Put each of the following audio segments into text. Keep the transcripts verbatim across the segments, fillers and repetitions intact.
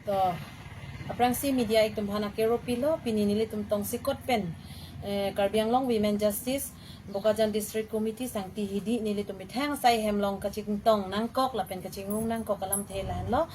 To, aphrangsi media atum aphan akero pilo, pini nelitum tongsekot pen, eh, Karbi Anglong Women Justice, Bokajan District Committee sangti hidi nelitum methang asai hem along kachingtong nangkok lapen kachingrung nangkok alamthe lahenlo.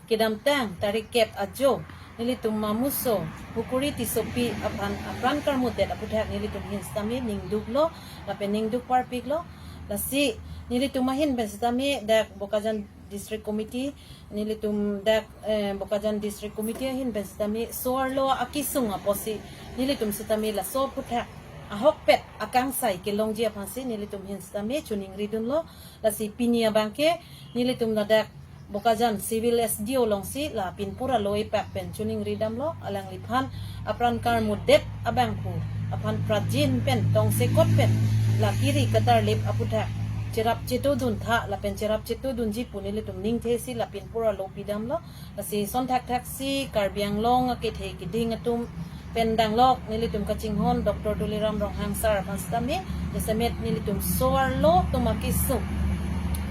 Kedamtang tarik kep ajo, nelitum amuso Hukuri Tissopi aphan apran karmutdet aphuthak nelitum ahin sitame ningduklo, lapen ningduk parpiklo. Lasi nelitum ahin pen sitame dak Bokajan District Committee, nelitum dak, eh, Bokajan District Committee ahin pen sitame so-arlo akesung apotsi nelitum sitame laso aphuthak ahokpet akangsai kelongji aphansi nelitum ahin sitame choningridunlo. Lasi pini abangke nelitum ladak Bokajan Civil S D O alongsi la pinpur alo epak pen choningridamlo, alangliphan apran karmutdet abangphu aphan prajin pen tongsekot pen la kiri katarlip aphuthak cherap chetudun tha lapen cherap chetudunji pu nelitum ningthesi la pinpur alo pidamlo. Lasi son thakthaksi Karbi Anglong akethe keding atum pen danglok nelitum kachinghon Doctor Tuliram Ronghang sir aphan sitame, jasemet nelitum so-arlo atum akesung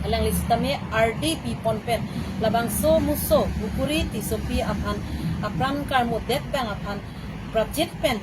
alangli sitame ardi pipon pen labangso muso Hukuri Tissopi aphan apran karmutdet abang aphan prajit pen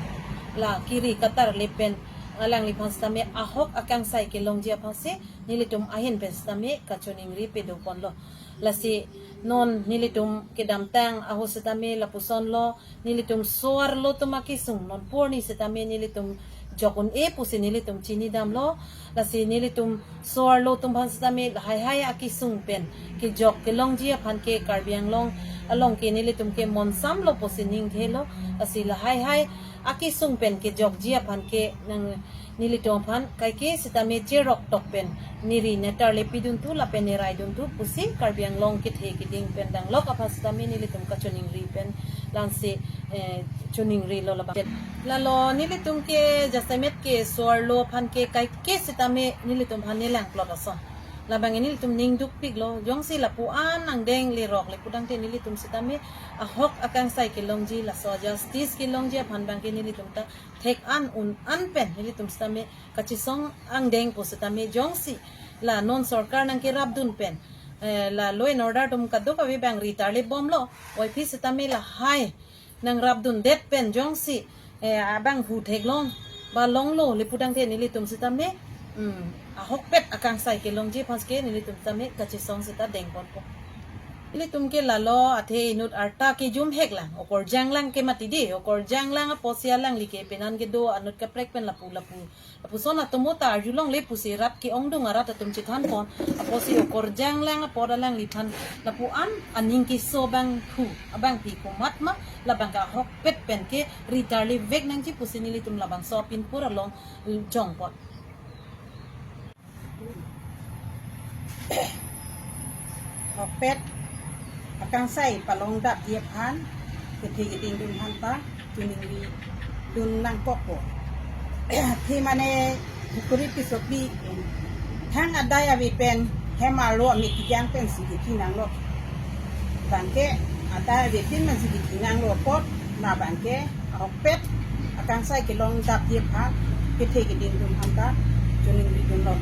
la kiri katarlip pen alangliphan sitame ahok akangsai kelongji aphansi nelitum ahin pen sitame kachoningri pedoponlo. Lasi non nelitum kedamtang ahut sitame lapusonlo, nelitum so-arlo atum akesung non purni sitame nelitum jok un-e pusi nelitum chinidamlo. Lasi nelitum so-arlo atum aphan sitame lahai hai akesung pen kejok kelongji aphan ke Karbi Anglong along ke nelitum ke monsamlo pusi ningthelo. Lasi lahai hai akesung pen kejokji aphan ke nang nelitum aphan kaike sitame cherok tok pen neri netarlip pidun thu lapen nerai dun thu pusi Karbi Anglong kethe keding pen danglok aphan sitame nelitum kachoningri pen langse, eh, choningrilo labang. Lalo nelitum ke jasemet ke so-arlo aphan ke kaike sitame nelitum aphan nelang plot ason. Labang nelitum ningdukpiklo, jongsi lapu-an angdeng lerok le pudangte nelitum sitame ahok akangsai kelongji, laso justice kelongji aphan abangke nelitum ta thek an un an pen nelitum sitame kachesong angdeng pu sitame jongsi la non sorkar nangkerapdun pen, eh, la law and order atum kadokave abang ri tarlip bomlo, oiphi sitame lahai nangrapdundet pen jongsi, eh, abangphu theklong ba longlo le pudangte nelitum sitame, mm, ahokpet akangsai kelongji aphan ke nelitum sitame kachesong sita dengponpo. Nelitum ke lalo athe inut arta kejum heklang, okorjang lang ke mati dei, okorjang lang apotsi alangli ke penan kedo anut kaprek pen lapu lapu, lapuson atum ta arjulongle pusi rat ke-ongdung arat atum chethanpon apotsi okorjang lang apot alangliphan lapu-an aning keso abangphu abangpi komat ma labang ke ahokpet pen ke ri tarlipvek nangji pusi nelitum labangso apinpur along jongpon. Ahokpet akangsai palongdapji aphan kethe keding atum aphan ta choningridun nangkokpo. Athe mane Hukuri Tissopi thang adai ave pen hem arlo amit kejang pensi kechinanglo. Abangke adai ave pen pensi kechinanglo apot, labangke ahokpet akangsai kelongdapji aphan kethe keding atum aphan ta choningridunlo.